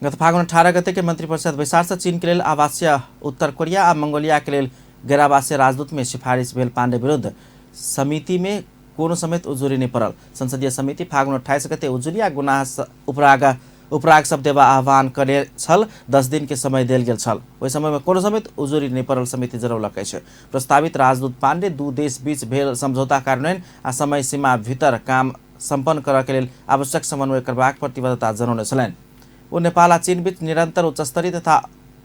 A: गत फागुन 18 गते के मंत्रिपरिषद बैसार से चीन के लेल आवासीय उत्तर कोरिया आ मंगोलिया के लेल गैर आवासीय राजदूत में सिफारिश भेल पांडे विरुद्ध समिति में कोनो समेत उजुरी नहीं पड़ल। संसदीय समिति फागुन 28 गते उजुरी आ गुनास उपराग उपराग सब देवा आह्वान करे छल। 10 दिन के समय देल गेल छल। ओहि समय में कोनो समेत उजुरी नहि पड़ल समिति जनौलक अछि। प्रस्तावित राजदूत पांडे दू देश बीच भेल समझौता कार्यान्वयन आ समय सीमा भीतर काम सम्पन्न करऽ के लेल आवश्यक समन्वय करबाक प्रतिबद्धता जनौने छलनि। ओ नेपाल आ चीन बीच निरंतर उच्चस्तरीय तथा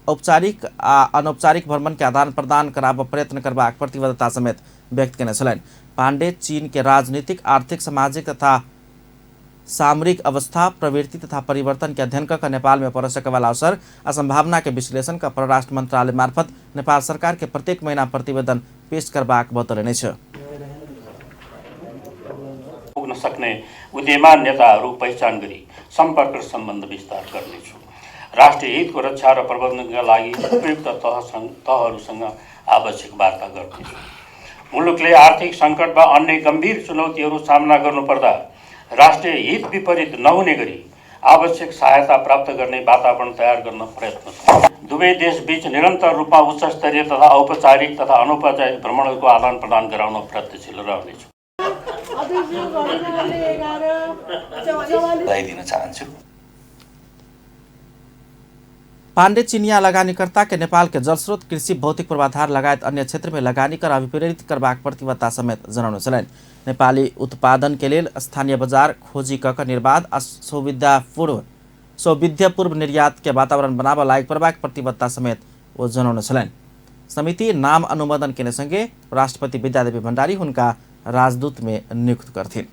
A: औपचारिक आ अनौपचारिक भ्रमण के आदान प्रदान कराबऽ प्रयत्न करबाक प्रतिबद्धता समेत व्यक्त केने छलनि। पांडे चीन के राजनीतिक, आर्थिक, सामाजिक तथा सामरिक अवस्था, प्रवृत्ति तथा परिवर्तन के अध्ययन कऽ नेपाल में पड़ सके वाला अवसर आ संभावना के विश्लेषण कऽ परराष्ट्र मंत्रालय मार्फत नेपाल सरकार के प्रत्येक महीना प्रतिवेदन पेश करबाक बतौलनि अछि।
M: पुग्न सक्ने उदयमान नेताहरू पहिचान गरी सम्पर्क र सम्बन्ध विस्तार गर्नेछु। राष्ट्रिय हितको रक्षा र प्रबन्धनका लागि उपयुक्त तहहरूसँग आवश्यक वार्ता गर्नेछु। मुलुकले आर्थिक सङ्कट वा अन्य गम्भीर चुनौतीहरू सामना गर्नुपर्दा राष्ट्रिय हित विपरीत नहुने गरी आवश्यक सहायता प्राप्त गर्ने वातावरण तयार गर्न प्रयत्न। दुवै देशबीच निरन्तर रूपमा उच्चस्तरीय तथा औपचारिक तथा अनौपचारिक भ्रमणहरूको आदान प्रदान गराउन प्रयत्नशील रहनेछु।
N: दिन चाहन्छु।
A: पांडे चीनिया लगानीकर्ता के नेपाल के जलस्रोत, कृषि, भौतिक पूर्वाधार लगायत अन्य क्षेत्र में लगानी कर अभिप्रेरित करबाक प्रतिबद्धता समेत जनौने छलनि। नेपाली उत्पादन के लेल स्थानीय बजार खोजी कऽ कऽ निर्बाध आ सौविध्यपूर्व निर्यात के वातावरण बनाबऽ लायक पड़बाक प्रतिबद्धता समेत ओ जनौने छलनि। समिति नाम अनुमोदन केने संगे राष्ट्रपति विद्यादेवी भण्डारी हुनका राजदूत में नियुक्त करथिन।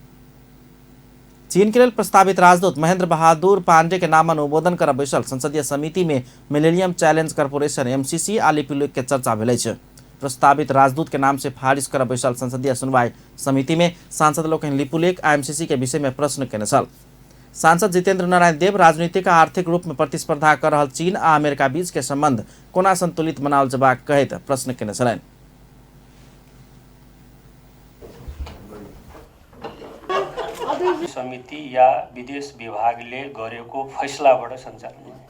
A: चीन के लेल प्रस्तावित राजदूत महेंद्र बहादुर पांडे के नाम अनुमोदन कर बैसल संसदीय समिति में मिलेनियम चैलेंज कॉरपोरेशन एमसीसी आ लिपिलेख के चर्चा भेल अछि। प्रस्तावित राजदूत के नाम से फारिश कर बैसल संसदीय सुनवाई समिति में सांसद लोकनि लिपुलेख आ एमसीसी के विषय में प्रश्न केने छल। सांसद जितेंद्र नारायण देव राजनीतिक आ आर्थिक रूप में प्रतिस्पर्धा कर रहल चीन आ अमेरिका बीच के संबंध कोना संतुलित बनाओल जेबाक कहैत प्रश्न केने छलनि।
M: समिति या विदेश विभागले गरेको फैसलाबाट सञ्चालन हुने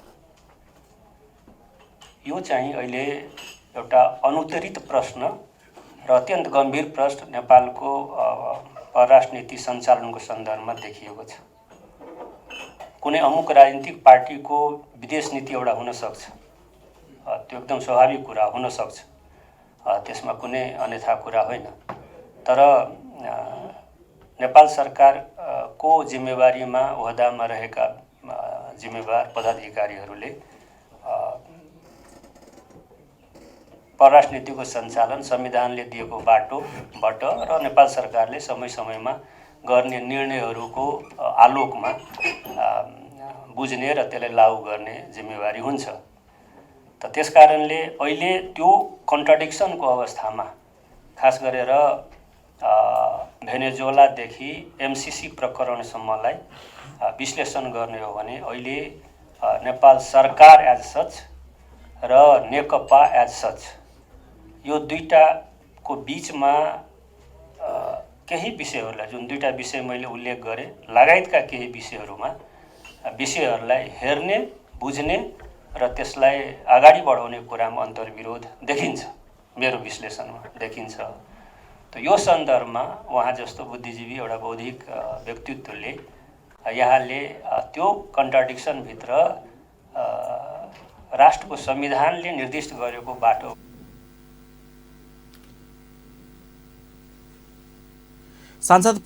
M: यो चाहिँ अहिले एउटा अनुत्तरित प्रश्न र अत्यन्त गम्भीर प्रश्न नेपालको परराष्ट्र नीति सञ्चालनको सन्दर्भमा देखिएको छ। कुनै अमुक राजनीतिक पार्टीको विदेश नीति एउटा हुन सक्छ, त्यो एकदम स्वाभाविक कुरा हुन सक्छ, त्यसमा कुनै अन्यथा कुरा होइन। तर नेपाल सरकारको जिम्मेवारीमा ओहदामा रहेका जिम्मेवार पदाधिकारीहरूले परराष्ट्र नीतिको सञ्चालन संविधानले दिएको बाटोबाट र नेपाल सरकारले समय समयमा गर्ने निर्णयहरूको आलोकमा बुझ्ने र त्यसलाई लागू गर्ने जिम्मेवारी हुन्छ। त त्यसकारणले अहिले त्यो कन्ट्राडिक्सनको अवस्थामा खास गरेर भेनेजुएलादेखि एमसिसी प्रकरणसम्मलाई विश्लेषण गर्ने हो भने अहिले नेपाल सरकार एज सच र नेकपा एज सच यो दुईटाको बिचमा केही विषयहरूलाई, जुन दुईटा विषय मैले उल्लेख गरेँ लगायतका केही विषयहरूमा विषयहरूलाई हेर्ने, बुझ्ने र त्यसलाई अगाडि बढाउने कुरामा अन्तर्विरोध देखिन्छ, मेरो विश्लेषणमा देखिन्छ। त यो सन्दर्भमा उहाँ जस्तो बुद्धिजीवी एउटा बौद्धिक व्यक्तित्वले यहाँले त्यो कन्ट्राडिक्सनभित्र राष्ट्रको संविधानले निर्दिष्ट गरेको बाटो।
A: सांसद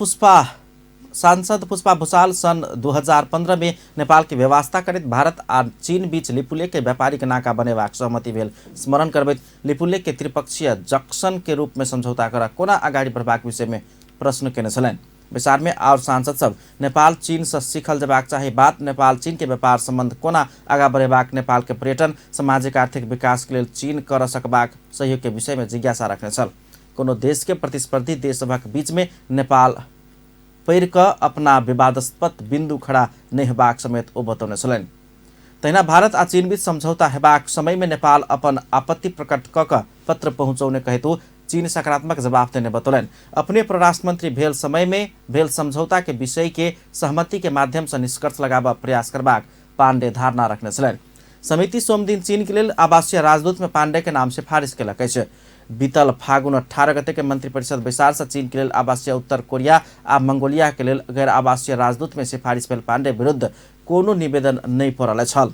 A: पुष्पा भूषाल सन् 2015 में नेपाल के व्यवस्था करैत भारत आ चीन बीच लिपुलेख के व्यापारिक नाका बनेबाक सहमति भेल स्मरण करबैत लिपुलेख के त्रिपक्षीय जंक्शन के रूप में समझौता कर कोना अगाडि बढ़बाक विषय में प्रश्न केने छलनि। बैसार में और सांसद सब नेपाल चीन से सीखल जेबाक चाही बात, नेपाल चीन के व्यापार संबंध कोना आगा बढ़ेबाक, नेपाल के पर्यटन, सामाजिक आर्थिक विकास के लेल चीन कर सकबाक सहयोग के विषय में जिज्ञासा रखने छल। कोनो देश के प्रतिस्पर्धी देश सभक बीच में नेपाल पैर कऽ अपना विवादास्पद बिंदु खड़ा नहि हेबाक समेत ओ बतौने छलनि। तहिना भारत आ चीन बीच समझौता हेबाक समय में नेपाल अपन आपत्ति प्रकट कऽ कऽ पत्र पहुँचौने कहैत चीन सकारात्मक जवाब देने बतौलनि। अपने परराष्ट्र मंत्री भेल समय में भेल समझौता के विषय के सहमति के माध्यम से निष्कर्ष लगाबऽ प्रयास करबाक पांडे धारणा रखने छलनि। समिति सोमदिन चीन के लेल आवासीय राजदूत में पांडे के नाम सिफारिश केलक अछि। बीतल फागुन 18 गते के मंत्रिपरिषद बैसार से चीन के लेल आवासीय, उत्तर कोरिया आ मंगोलिया के लेल गैर आवासीय राजदूत में सिफारिश भेल पांडे विरुद्ध कोनो निवेदन नहि पड़ल छल।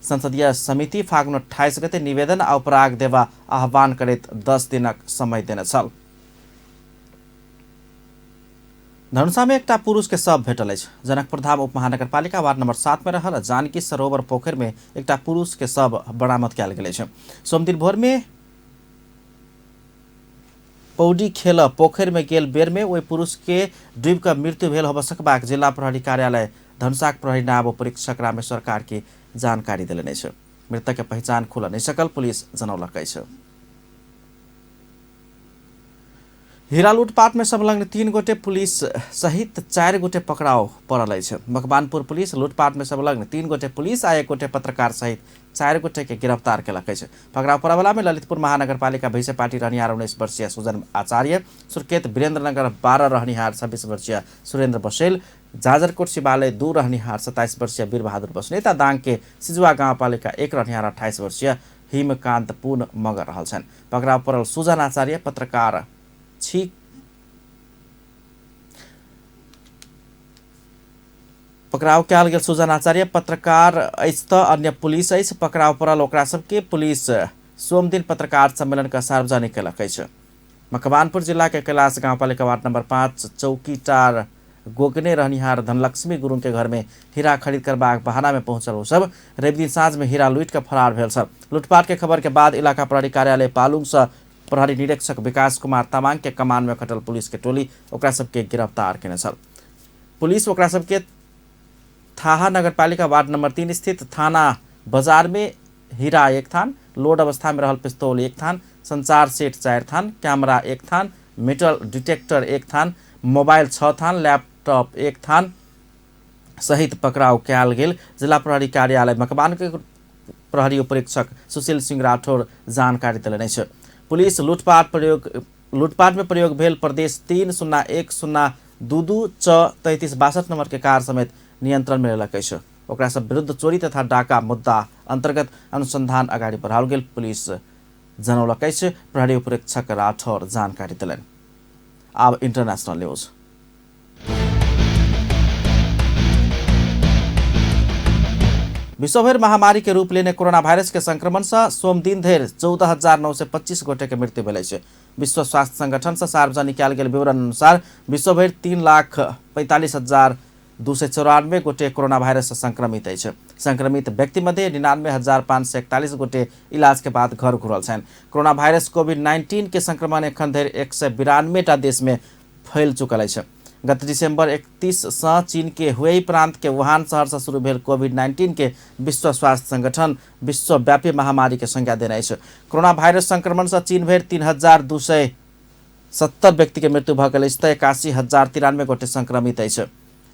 A: संसदीय समिति फागुन 28 गते निवेदन आ उपराग देबा आह्वान करैत 10 दिनक समय देने छल। धनुषा में एकटा पुरुष के शव भेटल अछि। जनकपुर धाम उप महानगरपालिका वार्ड नंबर 7 में रहल जानकी सरोवर पोखरि में एकटा पुरुष के शव बरामद कयल गेल अछि। सोमदिन भोर में पौडी खेल पोखरि में गेल बेर में ओहि पुरुष के डूबि कऽ मृत्यु भेल होबय सकबाक जिला प्रहरी कार्यालय धनुषाक प्रहरी नायब उपरीक्षक रामेश्वर कार्की जानकारी देलनि अछि। मृतक के पहिचान खुल नहि सकल पुलिस जनौलक अछि। हीरा लूटपाट में संलग्न 3 गोटे पुलिस सहित 4 गोटे पकड़ाव पड़ल अछि। मकवानपुर पुलिस लूटपाट में संलग्न 3 गोटे पुलिस आ 1 गोटे पत्रकार सहित 4 गोटे के गिरफ्तार केलक अछि। पकड़ाव पड़यवला में ललितपुर महानगरपालिका भैंसेपाटी रहनिहार 19 वर्षीय सुजन आचार्य, सुर्खेत वीरेंद्रनगर 12 रहनिहार 26 वर्षीय सुरेंद्र बसेल, जाजरकोट शिवालय 2 रहनिहार 27 वर्षीय वीरबहादुर बस्नेत आ दाङ के सिजुआ गाउँपालिका 1 रहनिहार 28 वर्षीय हिमकान्त पुन मगर रहल छन्। पकड़ाव पड़ल सुजन आचार्य पत्रकार छी पकड़ाव कयल गेल सुजन आचार्य पत्रकार अछि तऽ अन्य पुलिस अछि। पकड़ाव पड़ल ओकरा सबके पुलिस सोमदिन पत्रकार सम्मेलन के सार्वजनिक केलक अछि। मकवानपुर जिला के कैलाश गाउँपालिका वार्ड नंबर 5 चौकीटार गोगने रहनिहार धनलक्ष्मी गुरुङ के घर में हीरा खरीद करबाक बहाना में पहुंचल ओ सब रवि दिन साँझ में हीरा लूटि कऽ फरार भेल छल। लूटपाट के खबर के बाद इलाका प्रहरी कार्यालय पालुङ से प्रहरी निरीक्षक विकास कुमार तामाङ के कमान में खटल पुलिस के टोली ओकरा सबके गिरफ्तार केने छल। पुलिस ओकरा सबके थाहा नगरपालिका वार्ड नंबर 3 स्थित थाना बाजार में हीरा 1 थान, लोड अवस्था में रहल पिस्तौल 1 थान, संचार सेट 4 थान, कैमरा 1 थान, मेटल डिटेक्टर 1 थान, मोबाइल 6 थान, लैपटॉप 1 थान सहित पकड़ाव कयल गेल जिला प्रहरी कार्यालय मकवान के प्रहरी उपरीक्षक सुशील सिंह राठौर जानकारी देलनि अछि। पुलिस लूटपाट में प्रयोग भेल प्रदेश 3 0 1 0 2 2 6 33 62 नंबर के कार समेत नियंत्रण में लेलक अछि। ओकरा सब विरुद्ध चोरी तथा डाका मुद्दा अंतर्गत अनुसंधान अगाडि बढ़ाओल गेल पुलिस जनौलक अछि। प्रहरी उपरीक्षक राठौर जानकारी देलनि। आब इंटरनेशनल न्यूज। विश्वभरि महामारी के रूप लेने कोरोना वायरस के संक्रमण से सोमदिन धरि 14,925 गोटे के मृत्यु भेल अछि। विश्व स्वास्थ्य संगठन से सार्वजनिक कयल गेल विवरण अनुसार विश्वभरि 3,45,294 गोटे कोरोना वायरस से संक्रमित अछि। संक्रमित व्यक्ति मध्ये 99,541 गोटे इलाज के बाद घर घुरल छनि। कोरोना वायरस कोविड-19 के संक्रमण एखन धरि 192 टा देश में फैल चुकल अछि। गत दिसंबर 31 से चीन के हुएई प्रांत के वुहान शहर से शुरू भेल कोविड-19 के विश्व स्वास्थ्य संगठन विश्वव्यापी महामारी के संज्ञा देने अछि। कोरोना वायरस संक्रमण से चीन भरि 3,270 व्यक्ति के मृत्यु भऽ गेल अछि तऽ 81,093 गोटे संक्रमित अछि।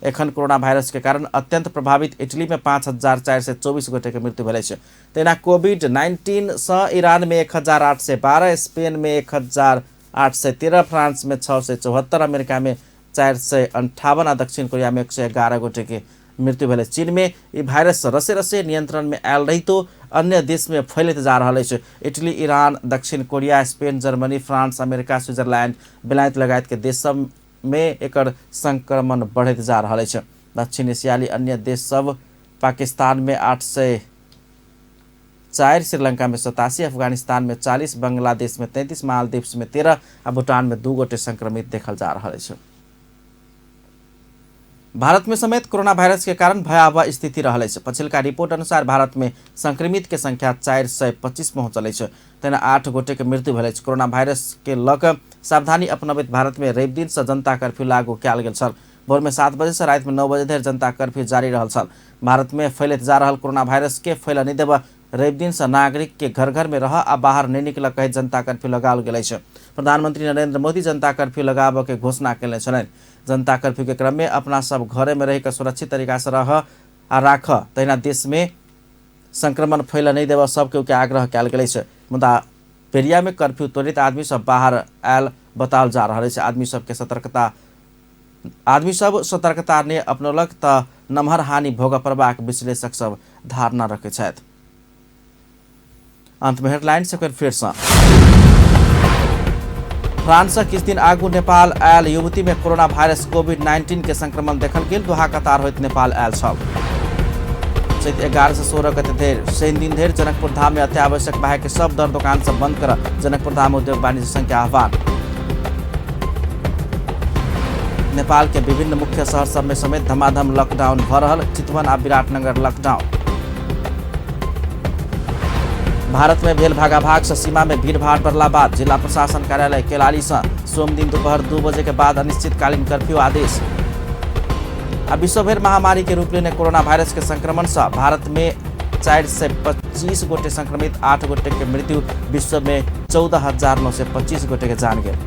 A: एखन कोरोना वायरस के कारण अत्यंत प्रभावित इटली में 5,424 गोटे के मृत्यु भेल अछि। तहिना कोविड-19 से ईरान में 1,812, स्पेन में 1,813, फ्रांस में 674, अमेरिका में 458 आ दक्षिण कोरिया में 111 गोटे के मृत्यु भेल। चीन में ई वायरस रसे रसे नियंत्रण में आयल रहितो अन्य देश में फैलैत जा रहल अछि। इटली, ईरान, दक्षिण Korea, Spain, Germany, France, America, Switzerland, बेलायत लगायत के देश सब में एकर संक्रमण बढ़ैत जा रहल अछि। दक्षिण एशियाली अन्य देश सब पाकिस्तान में 804, श्रीलंका में 87, अफगानिस्तान में 40, बांग्लादेश में 33, मालदीव में 13 आ भूटान में 2 गोटे संक्रमित देखल जा रहल अछि। भारत में समेत कोरोना वायरस के कारण भयावह स्थिति रहल अछि। पछिलका रिपोर्ट अनुसार भारत में संक्रमित के संख्या 425 पहुंचल अछि। तहिना 8 गोटे के मृत्यु भेल अछि। कोरोना वायरस के लऽ कऽ सावधानी अपनबैत भारत में रवि दिन से जनता कर्फ्यू लागू कयल गेल छल। भोर में 7 बजे से राति में 9 बजे धरि जनता कर्फ्यू जारी रहल छल। भारत में फैलैत जा रहल कोरोना वायरस के फैलऽ नहि देबऽ रवि दिन से नागरिक के घर घर में रह आ बाहर नहि निकलऽ कहैत जनता कर्फ्यू लगाओल गेल अछि। प्रधानमंत्री नरेंद्र मोदी जनता कर्फ्यू लगाबऽ के घोषणा कयने छलनि। जनता कर्फ्यू के क्रम में अपना सब घरे में रहि कऽ सुरक्षित तरीका से रह आ राख, तहिना देश में संक्रमण फैलऽ नहि देबऽ सब केओ के आग्रह कयल गेल अछि। मुदा पेरिया में कर्फ्यू तोड़ैत आदमी सब बाहर आयल बताओल जा रहल अछि। आदमी सब सतर्कता नहि अपनौलक तऽ नमहर हानि भोगऽ पड़बाक विश्लेषक सब धारणा रखैत छथि। अंत में हेडलाइंस एक बेर फेर सँ। फ्रांस किछु दिन आगू नेपाल आयल युवती में कोरोना वायरस कोविड-19 के संक्रमण देखल गेल। दोहा कतार होइत नेपाल आयल छल। चैत 11 से 16 गते धरि शनि दिन धरि जनकपुर धाम में अत्यावश्यक बाहेक के सब दर दोकान सब बंद कर जनकपुर धाम उद्योग वाणिज्य संघ के आह्वान। नेपाल के विभिन्न मुख्य शहर सब में समेत धमाधम लॉकडाउन भ रहल, चितवन आ विराटनगर लॉकडाउन। भारत में भेल भागाभाग से सीमा में भीड़भाड़ बढ़ला बाद जिला प्रशासन कार्यालय केलाली से सोमदिन दोपहर 2 बजे के बाद अनिश्चितकालीन कर्फ्यू आदेश। आ विश्वभरि महामारी के रूप लेने कोरोना वायरस के संक्रमण से भारत में 425 गोटे संक्रमित, 8 गोटे के मृत्यु, विश्व में 14,925 गोटे के जान गेल।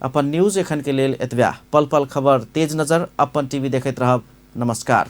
A: अपन न्यूज एखन के लेल एतबा। पल पल खबर तेज नजर अपन टीवी देखैत रहब। नमस्कार।